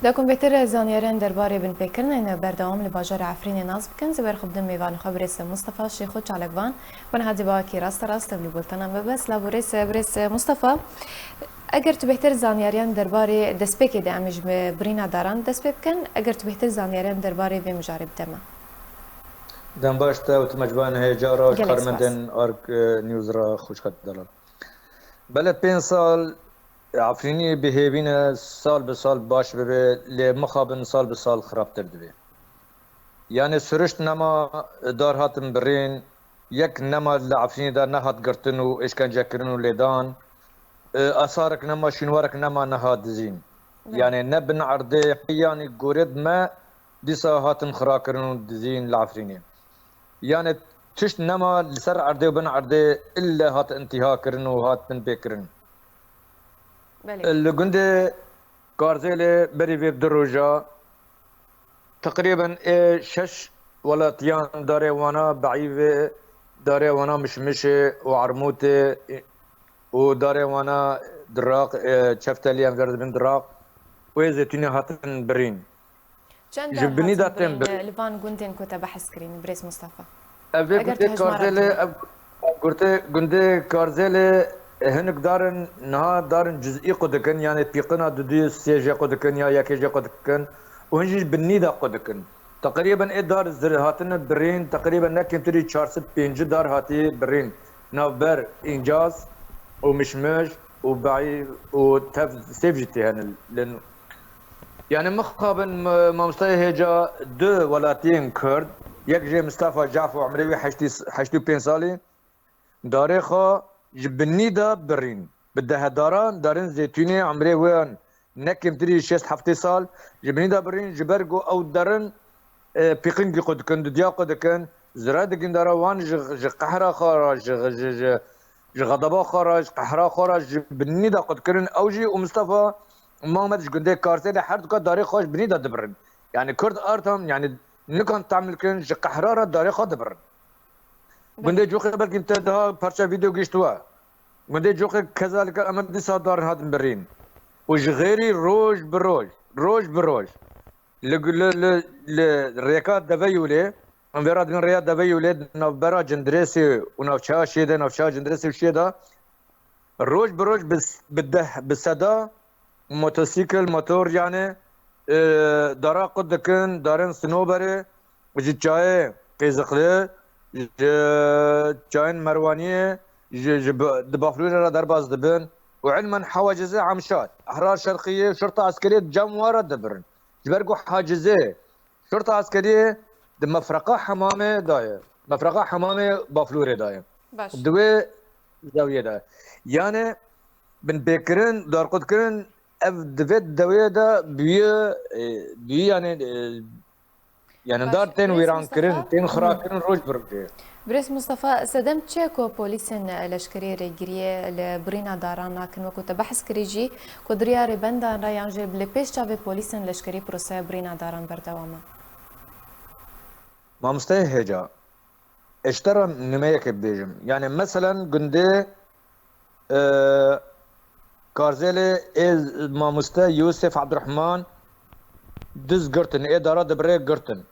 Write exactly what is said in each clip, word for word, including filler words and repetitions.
Da ku em bêhtir zanyariyên derbarê binpêkirinên berdewam li bajarê Efrînê nas bikin, zê ber xwe bidin mêvanê xwe birêz Mustafa Şêxo Çalakvan, ku niha dî bawekî rasterast ev li bultena me be. Silav û rêz birêz Mustafa. Eger tu bêhtir zanyariyên derbarê destpêkê de em ji birîna daran dest pê bikin, eger tu bêhtir zanyariyên derbarê vê mijarê bide me. Dem baş te û tu mecbûran hêja re, gelek spas. Karmendên Ark, e, News re xweş hat delal. Belê pênc sal Efrînî bi hêvî ne sal bi sal baş bibe, lê mixabin sal bi sal xirabtir dibe. Yanî sirişt nema, dar hatin birîn, yek nema li Efrînê de nehat girtin û êşkencekirin û lêdan. E, asarek nema, şînwarek nema nehat dizîn. Belê. Yanî ne bin erdê, yanî gorêd me dîsa hatin xirakirin û dizîn li Efrînê. Yanî tişt nema li ser erdê û bin erdê ille hat intîha kirin û hat binpêkirin. Belê. Li gundê Karzêlê berî vê du roja teqrîben ê şeş welatiyan darê wana Beîvê, darê wana Mişmişê û Armûtê û darê wana Diraq, e, Çeftelî em ver dibin Diraq û ê Zeytûnê hatin birîn. Çend dar hatin birîn li van gundên ku te behs kirîn, birêz Mustafa? Ev vê gundê Karzêlê, ev gurtê gundê Karzêlê, e, hinek darin, niha darin cizî xwe dikin, yanî pîqina dudû sê jê xwe dikin ya yekê jê xwe dikin û hin jî binî de xwe dikin. Teqrîben ê dar zir hatine birîn, teqrîben ne kêmtirî çar sed pêncî dar hatî birîn. Navber Încaz û Mişmiş û Beîv û tev sêv jî tê hene li Yanî mixabin, m-, mamostayê hêja du welatiyên Kurd, yek jê Mistefa Caf û emrê wî heştî, heştî û pênc salî, darê xwe ji binî de birîn. Bi dehedaran darên zeytûnê emrê wan ne kêmtirî şêst heftê sal ji binî de birîn, ji ber ku ew derin, e, pîqingî xwe dikin, dudiya xwe dikin, zira digindara wan ji, ji qehra xwe re, ji, ji, ji, ji xedeba xwe re, ji qehra xwe re, ji binî de xwe dikirin. Ew jî û Mistefa Muhammed ji gundê Karsê de her duka darê xwe ji binî de dibirin. Yanî Kurd artam, yanî nikan temil kirin, ji qehra re darê xwe dibirin. Belê. Gundê Coxê belkî te daha parça vîdeo gihişt we. Gundê Coxê kezalika em dîsa dar hatin birîn. Û ji xêrî roj bi roj, roj bi roj. Li, li, li, li rêka Deveyûlê, em vê re dibin rêya Deveyûlê, di navbera Cindirêsê û navçeya Şêdê, navçeya Cindirêsê û Şêda, roj bi roj bi, bi deh, bi seda motosîkil, motor, yanî, e, dara qut dikin, darên Sinoberê, ji çayê Qêziqli, ji çayên Merwaniyê, ji, ji bi-, di baflûrê re derbas dibin û ilmen hewa cizê Emşad, Ehrar Şerqiyê, şurta eskeriyê cem wa re dibirin. Ji ber ku hacizê şurta eskeriyê di mefreqa hemamê de ye. Mefreqa hemamê baflûrê de ye. Baş. Di wê zewiyê de. Yanî binpêkirin, darqutkirin, ev di vê dewiyê de bûye, e, bûye yanî, e, yanî dar tên wêrankirin, tên xirakirin roj bi rojê. Birêz Mustafa, sedem çi ye ku polîsên leşkerî rêgiriyê li birîna daran nakin, wekû te behs kirî jî, ku di riya rêbendan re yan jî li pêş çavê polîsên leşkerî proseya birîna daran berdewam e? Mamosteyê hêja, ez ji te re nimeyekê bibêjim. Yanî meselen gundê, e, Karzêlê ê mamoste Yûsif Ebdurehman diz girtin, ê dara di birê girtin.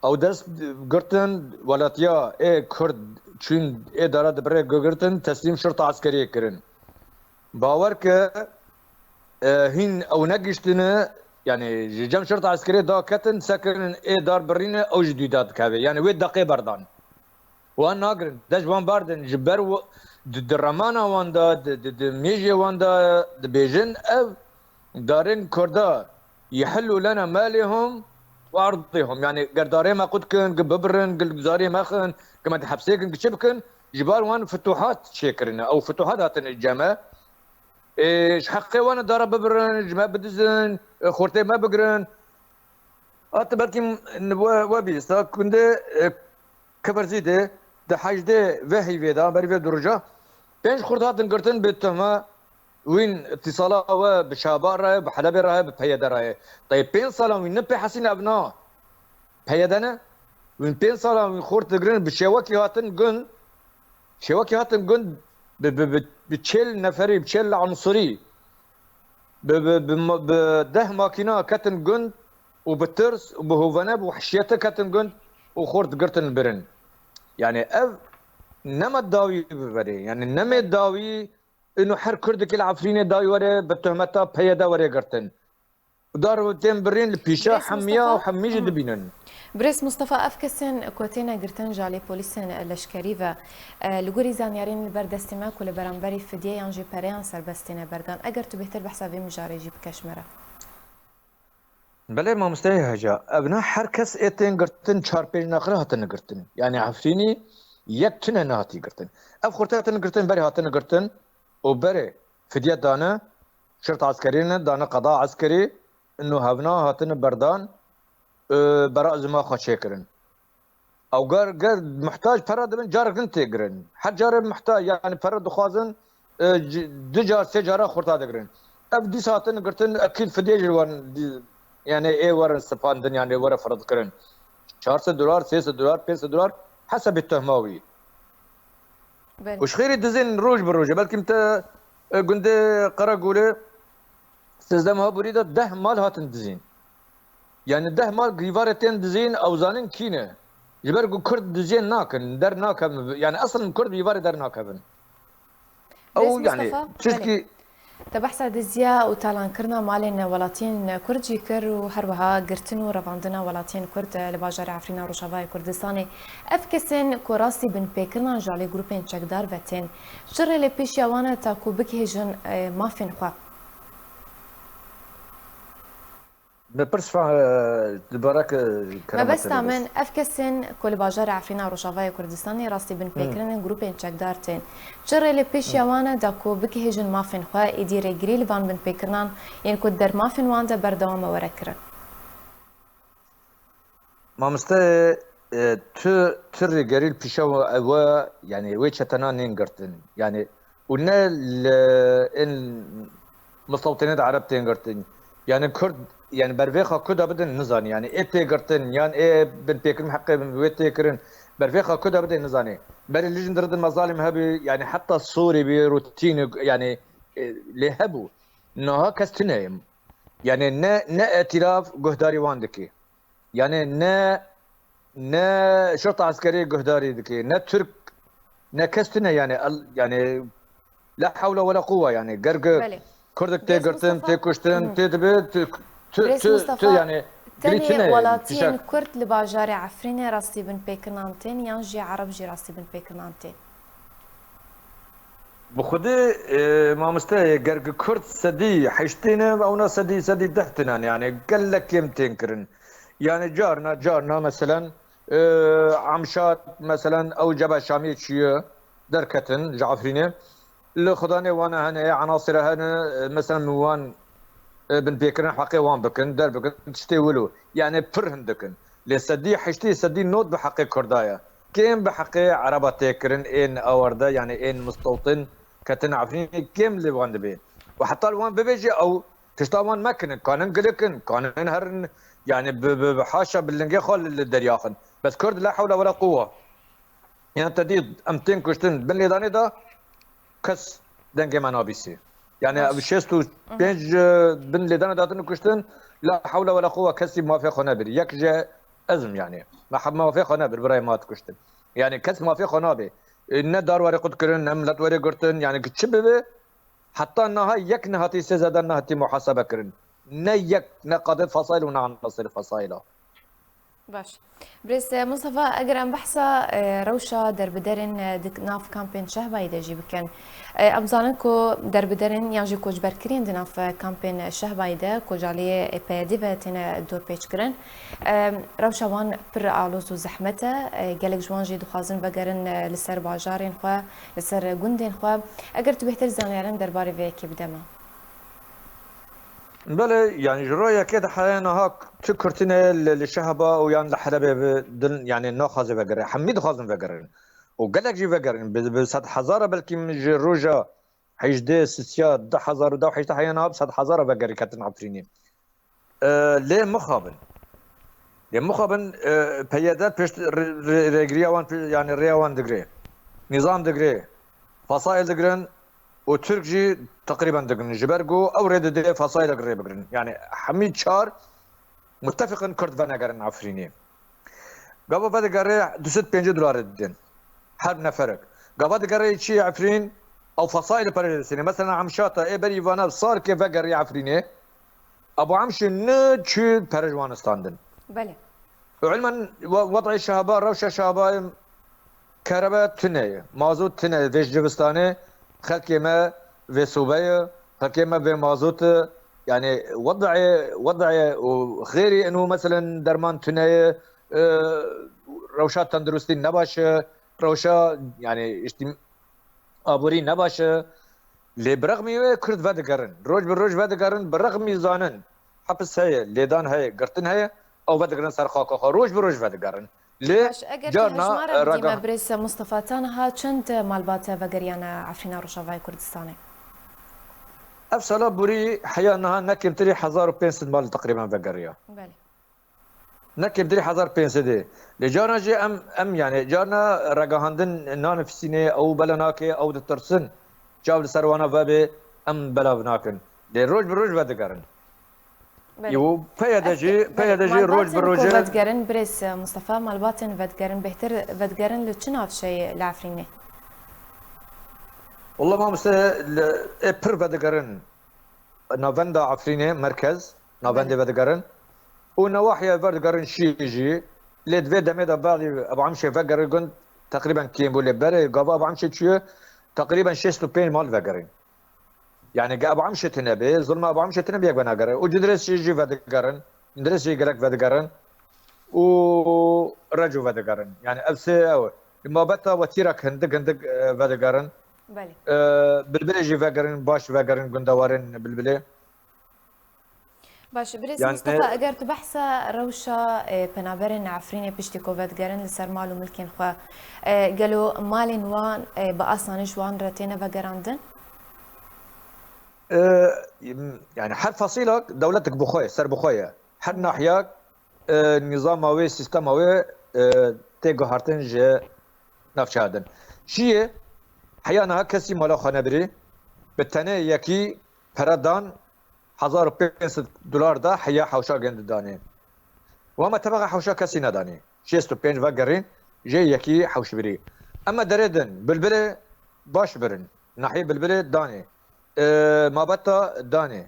Ew dest girtin, welatiya ê Kurd çûn ê dara di birê girtin, teslîm şurta eskeriyê kirin. Bawer ke, e, hîn ew negihiştine, yanî ji cem şurta eskeriyê daketin, sekirin ê dar birîne, ew ji dû da dikeve. Yanî wê deqê berdan. Wan nagirin, dest ji wan berdin. Ji ber wi-, di, di remana wan de, di, di, di mêjê wan de dibêjin, ev darên Kurda, yehillu lena malihum ve ardihum. Yanî ger darê me qut kin, gi bibirin, gi zarê me xin, gi me di hepsê kin, gi çi bikin, ji bar wan futuhat çêkirine. Ew futuhat hatin ceme. Ê, ji heqê wan dara bibirin, ji me bidizin, ê, xortê me bigirin. Hat belkî we, we bîsta, gundê, e, Kivirzîdê di hejdê vê heyvê de, berî vê du roja, pênc xurt hatin girtin bi tuhma wîn îtisala we bi Şabar re ye, bi Helebê re ye, bi P Y D re ye. Tayê pênc salan wîn ne pê hesîn ev na P Y D ne? Wîn pênc salan wîn xurt digirin bi şêwekî hatin gund, şêwekî hatin gund bi, bi, bi, bi çêl neferî, bi çêl unsurî. bi, bi, bi, ma- bi deh makîna ketin gund û bi tirs û bi hovene, bi wehşiyete ketin gund û xort girtin birin. Yani ev nema dawî biberê. Yani nemê dawî inu her Kurdekî li Efrînê dawî were bi tuhmeta P Y D were girtin. Dar û tên birîn li pîşa Birêz hemiya Mustafa. û hemî jî Hı. dibînin. Birêz Mustafa, ev kesên ku têne girtin ji alî polîsên leşkerî ve, e, li gorî zanyarên li ber destê me ku li beramberî fidye yan jî pereyan serbest têne berdan. Eger tu bêhtir behsa vê mijarê jî bike ji me re. Belê mamosteyê heca. Ev ne her kes ê tên girtin çar pênc nexir hatine girtin. Yani Efrînî yek tune nehatî girtin. Ev xurte hatine girtin, berê hatine girtin û berê fidye dane, şirta eskerî ne, dane qeda eskerî, inu hevna hatine berdan, e, bera zima xwe çêkirin. Ew ger, ger muhtac pere dibin, carek din tê girin. Her care muhtac, yani pere dixwazin, e, c- du car, sê cara xurta digirin. Ev dîsa hatin girtin, ekîd fidye jî werin, dî- yani ê werin sipandin, yani were firdkirin. Çar sed dolar, sê sed dolar, pênc sed dolar, hesabê tuhma wî. Belê. Û ji xêrî dizên roj bi rojê. Belkî te, e, gundê Qeragolê, sêzdeh meha borî de deh mal hatin dizîn. Yani deh mal gîvarê tên dizîn, ew zanin kî ne. Ji ber ku Kurd diziyên nakin, der nakevin. Yani eslin Kurd bi gîvarê der nakevin. Ew Rêz yani Mustafa, tişkî belê. Te behsa diziya û talankirina malên welatiyên Kurd jî kir û her wiha girtin û revandina welatiyên Kurd li bajarê Efrîna Rojavayê Kurdistanê. Ev kesên ku rastî binpêkirinan ji alî grûpên çekdar ve tên. Çi rê li pêşiya wan e ta ku bigihêjin, e, mafên xwe? Me pirs fa-, dubare ke kerema Mebesta te min, ev kesên ku li bajarê Efrîna Rojavayê Kurdistanê rastî binpêkirinên grûpên çekdar tên. Çi rê li pêşiya wan e da ku bigihêjin mafên xwe, êdî rêgirî li van binpêkirinan yên ku di der mafên wan de berdewam e were kirin? Mamoste, e, tu, tu rêgerî li pîşa we, ew e, yani wê çetena nên girtin. Yani û ne li ên mistewtînê de Ereb tên girtin. Yani Kurd, yani bervêxa ku de bidin nizanî. Yani ê tê girtin, yan ê binpêkirin heqê wê tê kirin. Bervêxa ku de bidin nizanî. Berê li jin diridin mezalîm hebî, yani heta sorê bî, rutînê, yani, e, lê hebû. Niha kes tune ye. Yani ne, ne îtîlaf guhdarî wan dike. Yani ne, ne şerta eskerî guhdarî dike, ne Tirk, ne kes tune yani, el-, yani la hewle wela quwwe yani. Ger ge Belê. Kurdek tê Birêz girtin, Mustafa. Tê kuştin, Hı. Tê dibe, tu, tu, Birêz tu, tu Mustafa, yani tenê gilî tune welatiyên tişek. Kurd li bajarê Efrînê rastî binpêkirinan tên yan jî Ereb jî rastî binpêkirinan tên? Bi xwedê, e, mamoste, ger gi Kurd sedî heştê ne, ewna sedî, sedî deh tune ne, yani gelek kêm tên kirin. Yani carna, carna, meselen, e, Amşat, meselen, ew ceba Şamiyê çûye, derketin ji Efrînê. Li xudanê wan hene, enasire hene, e, meselen, min wan, e, binpêkirin heqê wan bikin, derbikin, tiştê wilo. Yani pir hindik in. Lê sedî heştê, sedî nod bi heqê Kurda ye. Kêm bi heqê Ereba tê kirin, ên ewerde, yani ên mistewtin ketin Efrînê, kêm li wan dibê. Û heta li wan bibêje ew tişta wan mekinin, kanin gilikin, kanin herin, yani bi, bi, bi haşa bi lingê xwe li, li deryaxin. Bes Kurd la hewle wela quwwa. Yan te dî em tên kuştin bin lêdanê de kes dengê me nabîsî. Yani Baş. Ev şêst û pênc, e, bin lêdanê datin kuştin, la hewle wela quwwa kesî mafê xwe nebir. Yek ji ez im yani. Me heb mafê xwe nebir, birayê me hat kuştin. Yani kes mafê xwe nabê. E, ne dar were qut kirin, ne milet were girtin. Yani ki çi bibe, heta niha yek nehatî sê zeden nehatî muhasebe kirin. Ne yek, ne qadê Fasayl û ne anasir Fasayla. Baş. Birêz, e, Mustafa, eger em behsa, e, rewşa derbiderên, e, di nav kampên Şehbayî de jî bikin. E, em zanin ku derbiderên yan jî koçberkiriyên di nav, e, kampên Şehbayî de ku ji aliyê, e, P Y D ve têne dorpêçkirin. E, rewşa wan pir aloz û zehmet e. E, gelek ji wan jî dixwazin vegerin, e, li ser bajarên xwe, li ser gundên xwe. Eger tu bêhtir zanyarên derbarê vê yekê bide me. Belê, yani ji royekê de heye niha tu kurtine li, li Şehba û yan li Helebê bi din, yani naxwaze vegere. Hemî dixwazin vegerin. Û gelek jî vegerin. Bi, bi sed hezara belkî min ji roja hejdê sisiya du hezar û deh heştê heye niha bi sed hezara vegerî ketin Efrînê. E, lê mixabin. Lê mixabin, e, P Y D pişt rê-, rê-, rêgiriya wan, pê-, yani rêya wan digre. Nîzam digre. Fasail digirin. û Tirk jî teqrîben digrin. Ji ber ku ew rê dide Fasaylek rê bigirin. Yani hemî çar mutefiqin Kurd venegerin Efrînê. Gava vedigere du sed pêncî dolarê didin. Her neferek. Gava digere çi Efrîn, ew Fasayl pere didin. Mesela Amşata ê berî vana sarkê vegerî Efrînê. Abu Amşê ne çi pere ji wan standin. Belê. Û ilmen we-, wed'ê şehaba, rewşa şehaba, kerebe tune ye, mazot tune ye, vê ji civistanê xelkê me vê sobe ye, xelkê me vê mazot e. Yani wed'ê, wed'ê û xêrî ino meselen derman tune ye, e, rewşa tenduristî ne baş e, rewşa yani îştî-, aborî ne baş e. Lê bi rexmî wê Kurd vedigerin. Roj bi roj vedigerin, bi rexmî zanin. Hepis heye, lêdan heye, girtin heye, ew vedigerin ser xaka xwe. Roj bi roj vedigerin. Lê Baş, eger tu carna, hejmara e, bidî raga- me birêz Mustafa, ta niha çend malbat vegeriyane Efrîna Rojavayê Kurdistanê? Ev sala borî heya niha ne kêmtirî hezar û pênc sed mal teqrîben vegeriya. Belê. Ne kêmtirî hezar pênc sedê. Lê carna jî em, em yani carna regahandin nanifisînê, ew bela nake, ew ditirsin. Çav li ser wana vebe, em belav nakin. Lê roj bi roj vedigerin. Belê. Û peyede jî, peyede jî roj bi rojê. Vedigerin, birêz Mustafa, malbatên vedigerin, bêhtir vedigerin li çi navçeyê li Efrînê? Walla mamoste, li, ê pir vedigerin. Navenda Efrînê, merkez, navendê Belê. Vedigerin. Û newahiye vedigerin şî jî. Lê di vê demê de belî Ebu Amşê vegerî gund teqrîben kêm bû. Lê berê gava Ebu Amşê çûye teqrîben şêst û pênc mal vegerîn. Yani ge Ebu Amşê tune bê, zulma Ebu Amşê tune bê yek venagere. Û Cindrês jî, jî vedigerin. Cindrês jî gelek vedigerin. Û Reco vedigerin. Yani ev sê ew. Mabeta wetîrek hindik hindik, e, vedigerin. Belê. E, Bilbilê jî vegerin, baş vegerin gundewarên Bilbilê. Baş, birêz Yani Mustafa, eger tu behsa rewşa, e, penaberên Efrînê piştî ku vedigerin li ser mal û milkên xwe, e, gelo malên wan, e, bi asanî ji wan re têne vegerandin? E, Yani her fasîlak dewletek bi xwe ye, ser bi xwe ye. Her nahiyak, e, nîzama wê, sîstema wê, e, tê guhartin ji navçeya din. Çi ye? Heya niha kesî mala xwe nebirî, bi tenê yekî pere dan, hezar û pênc sed dolar da heya hewşa gund danê. Wa me tebeqa hewşa kesî nedanê. Şêst û pênc vegerîn, jê yekî hewş birî. Ema derê din, Bilbilê baş birin. Nahiyê Bilbilê danê. E, Mabeta danê.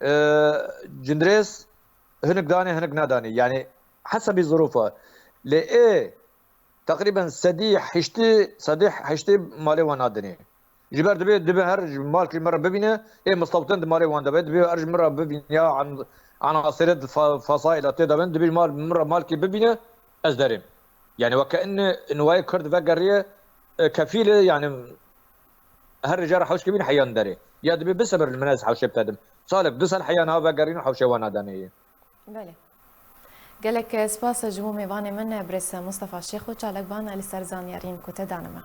E, Cindrês hinek danê, hinek nedanê. Yani hesebî zirofa. Lê ê teqrîben sedî heştê, sedî heştê malê wan nadinê. Ji ber dibê, dibê her ji malkî min re bibîne, ê mistewtin di malê wan de be, dibê her ji min re bibîne, ya an-, anasirê di fa-, fasayla tê de bin, dibê mal, min re malkî bibîne, ez derêm. Yani weke in, in wayê Kurd vegeriye, e, kefîl e, yani her rêje re hewş kibîn heyan derê. Ya dibê bisebir li min ez hewşê bitedim. Salek du sal heya niha vegerîn û hewşê wan nadanê yê. Belê. Gelek spas ji bo mêvanê min, birêz Mustafa Şêxo çalakvan li ser zanyariyên ku te dane me.